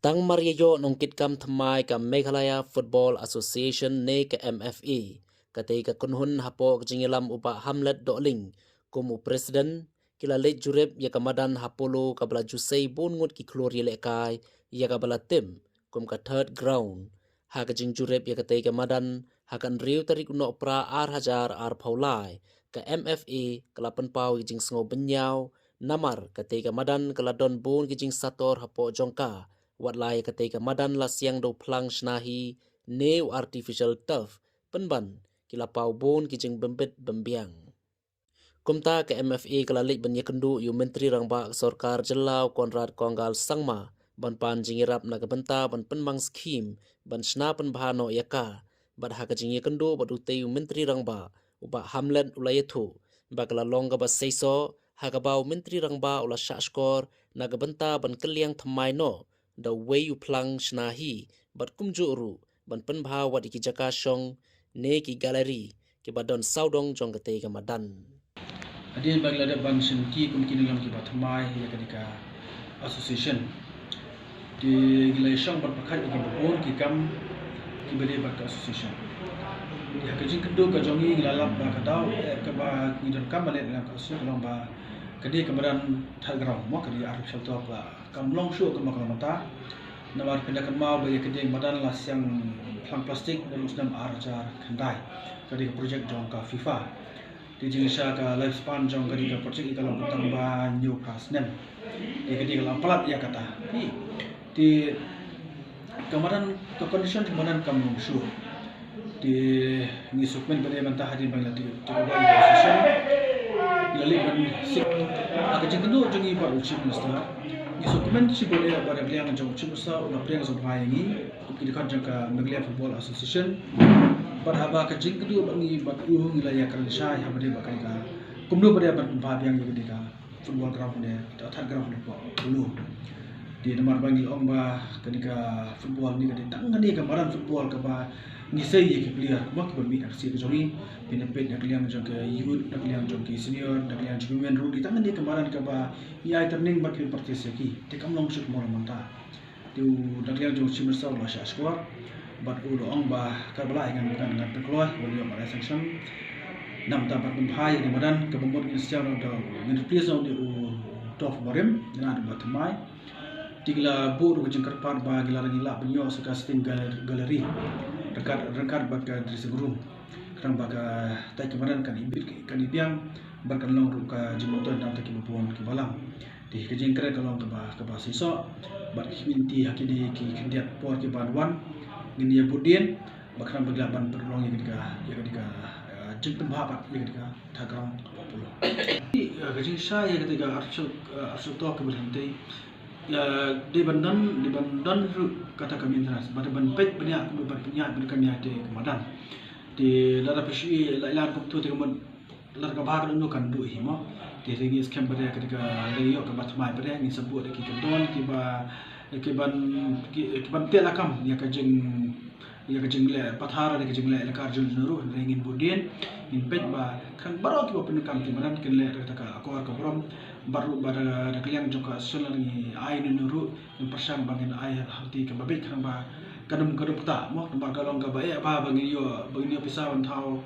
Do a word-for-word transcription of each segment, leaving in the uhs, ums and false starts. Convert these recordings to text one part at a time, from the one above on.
Tang mar ïa ïoh nongkitkam thymmai ka Meghalaya Football Association ne ka M F A, katei ka kynhun hapoh ka jingïalam u Bah Hamlet Dohling kum u president, ki la leit jurip ïa ka madan ha Polo kaba la ju sei bun ngut ki khlur ïalehkai, ïa kaba la tip kum ka Third Ground. Ha ka jingjurip ïa katei ka madan ha ka hynriew tarik u Nohprah ar hajar arphew lai, ka M F A ka la pynpaw ïa ka jingsngew bynñiaw, namar katei ka madan ka la don bun ki jingsator hapoh jong ka, wat la ïa katei ka madan la siang da u phlang shna hi ne u artificial turf, pynban ki la paw bun ki jingbym bit bym biang. Kumta ka M F A ka la leit ban ïakynduh ïa u Myntri Rangbah ka Sorkar Jylla u Conrad Kongkal Sangma ban pan jingïarap na ka bynta ban pynmang skhim ban shna pynbha noh ïa ka. Bad ha ka jingïakynduh bad utei u Myntri Rangbah, u Bah Hamlet u la ïathuh ba ka la long kaba seisoh ha kaba u Myntri Rangbah u la shahshkor na ka bynta ban kylliang thymmai noh da uwei u phlang shna hi, bad kumjuh ruh ban pynbha wat ïa ki jaka shong ne ki gallery kiba don sawdong jong katei ka madan. Hadien ba ngi la dep ban shim ki kum ki nongïalam kiba thymmai ïa kane ka association, te ngi la ïashong bad pyrkhat ïa kiba bun ki kam kiba dei bad ka association. Te ha ka jingkynduh ka jong ngi, ngi la lap ba ka daw, eh, kaba ngi donkam ban leh na ka association ka long ba ka dei ka madan Third Ground, mo, ka dei artificial turf, ba kam long shuh kumba ka long mynta. Namar phi da kynmaw ba ïa ka dei madan la siang phlang plastik naduh u snem ar hajar khyndai. Ka dei ka project jong ka FIFA. Te jingshisha ka lifespan jong ka dei ka project ka long tang ba hynñiewphew snem. Te ka dei ka long palat ïa kata. Te ka madan, ka condition jong madan kam long shuh. Te ngi sngewkmen ba dei mynta hadien ba ngi la take over ïa ka association, ngi la leit ban sik. Ha ka jingkynduh jong ngi bad u Chief Minister, ngi sngewkmen shibun ïa ba da ka liang jong u Chief Minister u la pdiang sngewbha ïa ngi kum ki dkhot jong ka Meghalaya Football Association. Bad haba ka jingkynduh bad ngi bad u, ngi la ïakren shai haba dei ba ka dei ka kumno ba dei ban pynbha biang ïa ka dei ka football ground ne, Third Ground ne, Polo. Te namar ba ngi ong ba kane ka football ne ka dei tang kane ka madan football kaba ngi sei ïa ki player kumba kiba mih ha ka state ka jong ngi. Phin ïa peit na ka liang jong ka youth, na ka liang jong ki senior, na ka liang jong ki women ruh, dei tang kane ka madan kaba ngi ai training bad ki practice ïa ki. Te kam long shuh kumba long mynta. Te u, na ka liang jong u Chief Minister u la shah shkor bad u la ong ba katba lah ngan, ngan, ngan pynkloi, u la ïoh ban ai sanction. Namar ban pynbha ïa ka madan, kaba mut ngin sngewthuh, ngin replace noh u turf barim, ngin ai u ba thymmai. Te ngi la buh ruh ka jingkyrpad ba ngi la, ngi lah ban ïoh sa ka sitting gal-, gallery ryngkat, ryngkat bad ka dressing room. Khnang ba katai ka madan kan ibit, kan ibiang bad kan long ruh ka jingmyntoi na ka bynta kiba bun kiba lang. Te ka jingkren ka long kaba, kaba seisoh. Bad ka khmih lynti ha kine ki khyndiat por kiban wan, ngin ïa bud dien ba khnang ba ngi lah ban pynlong ïa ka dei ka, ïa ka dei ka, eh, jingpynbha pat ïa ka dei ka Third Ground kaba Polo. Te, eh, ka jingshisha ïa ka dei ka artificial, eh, artificial turf kaba leh hangtei, ïa, dei ban don, dei ban don ruh kata ka maintenance, ba dei ban peit ban ïa, ban peit ban ïa ka madan. Te lada phi shu ïa la, la kumto te ka mut lada kaba ka don kan duh hi mo. Te ngi skhem ba dei ka dei ka, dei ïoh kaba thymmai ba dei, ngin sa buh da ki kyndon kiba, kiban, ki, kiban teh lakam ïa ka jing, ïa ka jingleh pathar, ïa ka jingleh lakar jong jong ruh, ngin bud dien, ngin peit ba khnang baroh kiba pyndonkam ki madan kin leh da kata ka akor ka burom, bad ruh ba da, da ka liang jong ka association ngi ai ngi ruh, ngin pyrshang ba ngin ai ha lynti kaba beit khnang ba kan ym, kan ym kata mo, namar ka long kaba eh ba, ba ngin ïoh, ba ngin ïoh pisa ban thaw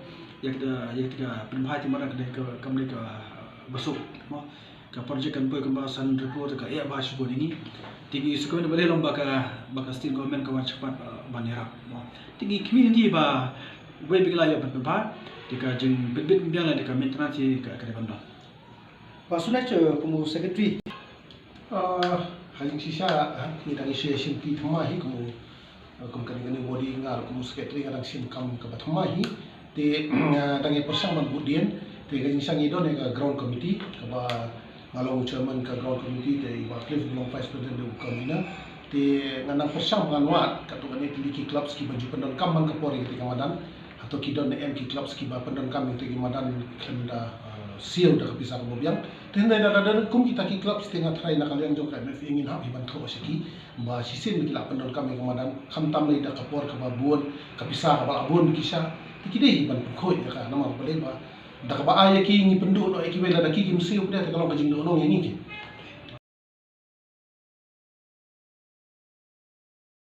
ïa kata, ïa kata ka pynbha ki madan ka dei ka, kam dei kaba suk mo. Ka project kan poi kumba san hynriew klur te ka eh ba shibun ïa ngi. Te ngi sngewkmen ba dei long ba ka, ba ka state government ka wan shakhmat, eh, ban ïarap mo. Te ngi khmih lynti ba wei ba ngi la ïoh ban pynbha, te ka jingbit bit biang lane ka maintenance ka, ka dei ban don. Ba shu leh kum u secretary. Ah, ha jingshisha, ah, ngi dang ïa shim ki thymmai hi kum u, ah, kum kane kane body nga ruh kum u secretary nga dang shim kam kaba thymmai hi. Te, ah, dang ïa pyrshang ban bud dien. Te ka jingshisha ngi don ïa ka ground committee kaba nga long chairman ka ground committee, te i Bah Cliff u long vice president, u convener. Te nga dang pyrshang ban wad katto katne tylli ki clubs kiba ju pyndonkam man ka por ïa kata ka madan. Hato ki don ne em ki clubs kiba pyndonkam ïa kata ka madan khlem da, eh, siew da ka pisa kaba biang. Te hynrei lada don kum kita ki clubs te nga tharai na ka liang jong ka M F A ngin hap hi ban thoh sha ki ba shisien ba ki la pyndonkam ïa ka madan, khamtam lei da ka por kaba bun, ka pisa kaba la bun ba ki shah. Te ki dei hi ban pynkhuid ïa ka, namar balei ba da kaba ai ïa ki ngi pynduh noh ïa kiwei, lada ki kim siew pat te ka long ka jingduhnong ïa ngi ki.